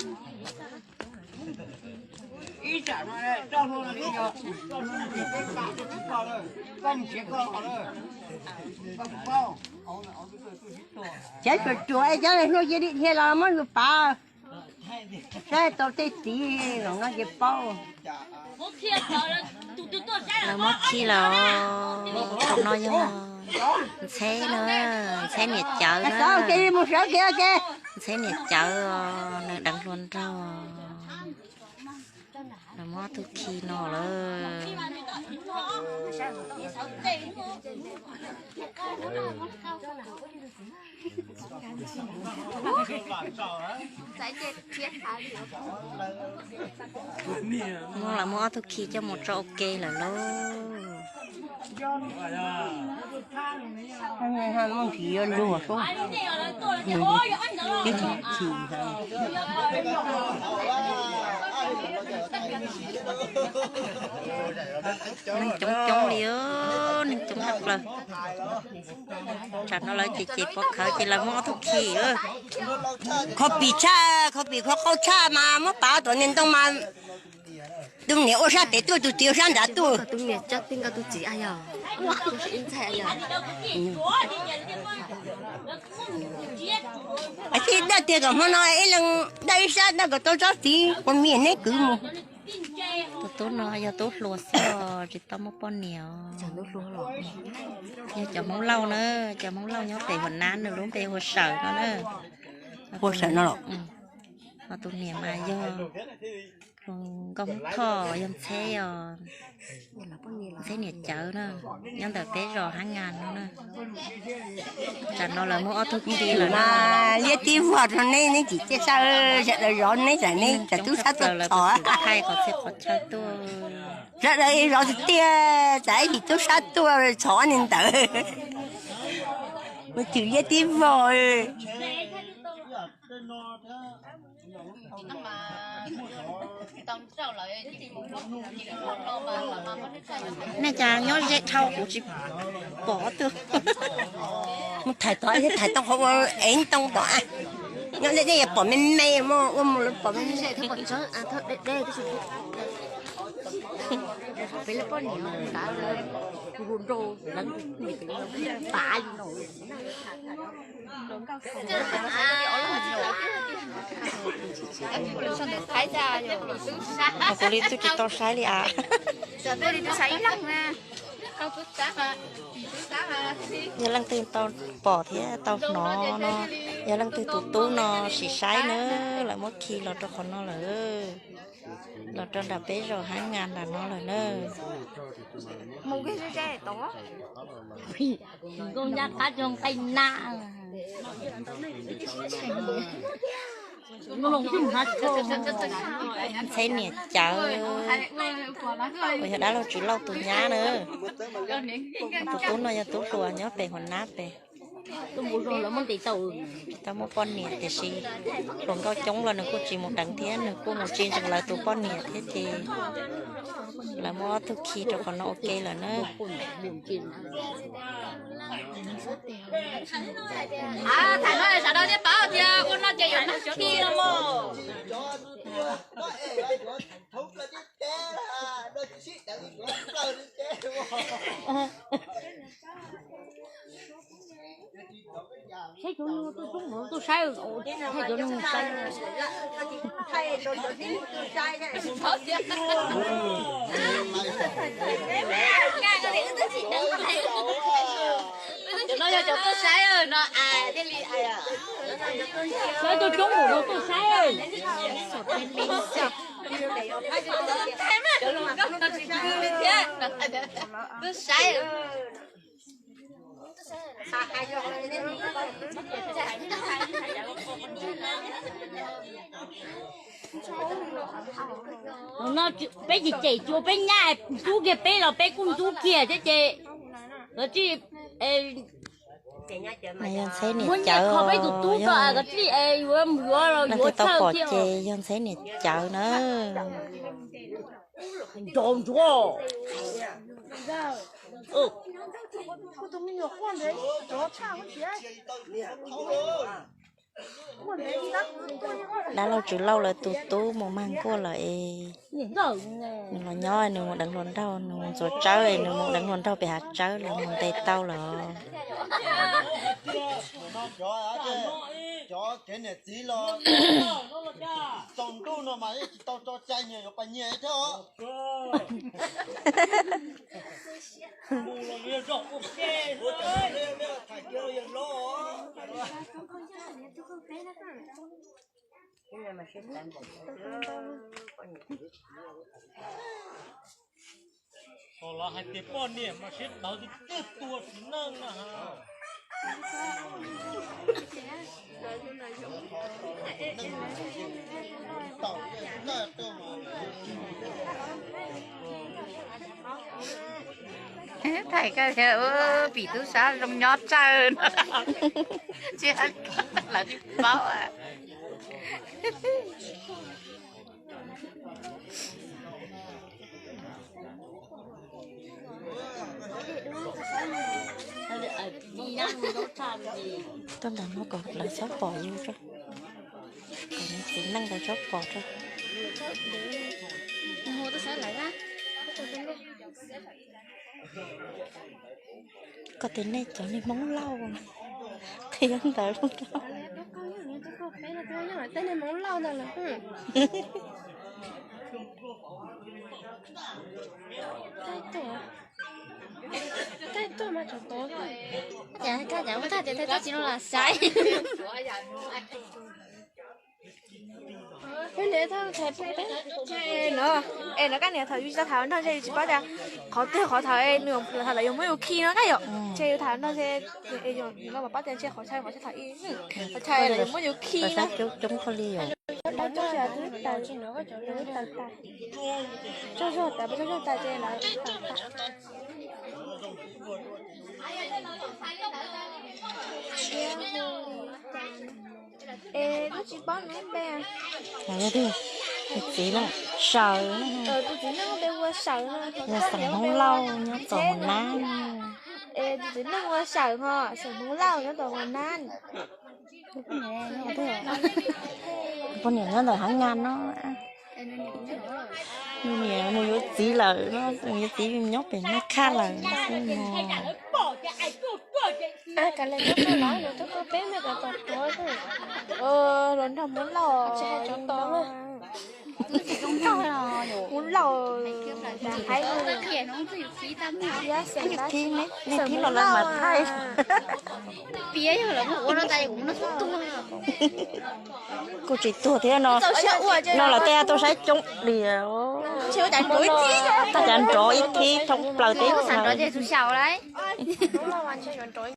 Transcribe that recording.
Cov tsuas tsuas es cov hlua cia li dhia los muab lus pav. Saib tau tej txiv los no ces paub. Lawv muab khi los, thaum no yog ntxheb na, ntxheb niam cawv na. Mus sawv kiag ke. Ntxheb niam cawv, nws deev hluas nraug. Lawv muab ob tug khi no lawm. Muab lawv muab ob tug khi coj mus tso ua ke lawm lauj. Muaj ntsis yuav luag xwb. Neeg coob coob li, neeg coob tshaj plaws. Tsam no lawv ces ces pov khawv ces lawv muab ob tug khi. Kho pim tshaj, kho pim kho qaug tshaj mas muab pav tom niag ntoo mas tus niam ua sab pem tuaj, tus txiv ua sab nrad tuaj. Tus niam coj tij nkaus tus txiv a yog. Tij daj tiag kom hmo no ib leeg daj ib sab daj kom tau tsob txiv ua niam neb kwv mus. Tus tub no yog tub hluas xwb os, tsis tau muaj poj niam os. Yog cov Hmoob Lauj na, cov Hmoob Lauj nyob pem Huam Nab, nws lub npe hu ua Sawm no na. Hu ua Sawm no los? Ho tus niam mas yog hluas nkauj Hmoob Thoj, yog ntxheb os, ntxheb niam cawv na, nyob ntawm peb zos Hab Ngas no na. Tsam no lawv muab ob tug khi lawm na. Liab tib vog rau neb, neb tsis txawj saib, sawv daws zov neb, tsam neb tsam tub sab tuaj txhom. Thaij qhov txhia qhov chaw tuaj. Sawv daws zov tiag tiag, tsam ib tug tub sab tuaj txhom ob niag ntawd. Mus chwm liab tib vog. Nej cas nyob ze dhau kuv tsis pom twg. Mus thaiv tod, thaiv tau qhov ua ev ntoo tod. Nyob ze nej yuav pom me me, ua mus lawv pom me me. Kuv li twb tsis tau saib li as. Yog leej twg tau pom thiab tau hnov no, yog leej twg tus tub no sim saib na, lawv muab khi los rau qhov no lawm, los rau nram peb zos Hab Ngas nram no lawm na. Nkauj Nyab qab cog nqaij na. Ntxheb niam cawv, uas yog dab laug Tswv Lauj tus nyab na. Tus tub no yog tub hluas nyob pem Huam Nab pem. Tsis tau muaj poj niam tiam sis hluas nkauj coob los nws kuj tsis mus deev thiab, nws kuj mus tsis ntseeg lawv tus poj niam thiab ces lawv muab ob tug khi rau qhov no ua ke lawm na. Thaum no sawv daws thiaj paub tias ua no ces yuav noj khi no mog. Saib cov neeg tuaj saib, cov neeg saib. Cov no yog cov tuaj saib no. Saib tuaj coob mus no tuaj saib. Tuaj saib. No peb tsis cem tsuas peb nyab ntxub kiag peb los peb kuj ntxub kiag thiab ces, yog ntxheb niam cawv, leej twg tau pom ces yog ntxheb niam cawv na. Nco ntsuav. Dab laug Tswv Lauj lawv tus tub mus mag nkuaj lawm es nws los nyob nws mus deev hluas nraug, nws mus ntxuav tsawb es nws mus deev hluas nraug pem hav tsawb los mus ntes tau lawm. Cov kev niam txiv los tsaus ntuj no mas yeej tsis tau tso cai nyias yuav pais nyias thiab. Los hais tias poj niam mas siab tawv tiag tiag, tua tsis neej na. Thaij koj tias pim tub sab zoo nyob tsawg no, tsis lawv tsis paub. Tuaj ntawm no kom lawv txhob pom yus tso, kom niam txiv neej lawv txhob pom tso. Koj tias nej cov niag Hmoob Lauj, qhia ntawd. Tej niag Hmoob Lauj ntawd lawm. Cas, cas ua tag tias thaij txoj txiv no los saib. No, es no koj niam thaum yus tsis tau tham nrog ntshe yus tsis paub tias qhov twg qhov thaum nws tham lawv yuav muab yus khi no koj yom. Ntshe yus tham nrog ntshe yus no mas paub tias ntshe qhov chaw qhov thaum ib, qhov chaw lawv yuav muab yus khi no. Coob kho li yom. Tsaug zog tas, tsaug zog tas ces lawv tawm tas. Es kuj tsis paub nws npe. Tus txiv na, Sawm. Tus txiv neej npe hu ua Sawm no, hu Xeem Hmoob Lauj nyob tom Hua Nab. Es tus txiv neej hu ua Sawm ho, Xeem Hmoob Lauj nyob tom Hua Nab. Poj niam nyob ntawm Hab Nyas no. Nws niam mus yuav txiv lawm no, mus yuav txiv nyob pem Nyab Khaj lawm no xwb no. Hluas nraug Hmoob Lauj, Hmoob Lauj, hais yus thib, nej thib los lawv mam thaij. Kuj tsis tuag thiab no, no lawv tej tuaj saib coob diam. Thaij cav nrov ib thib thoob plaws teb chaws.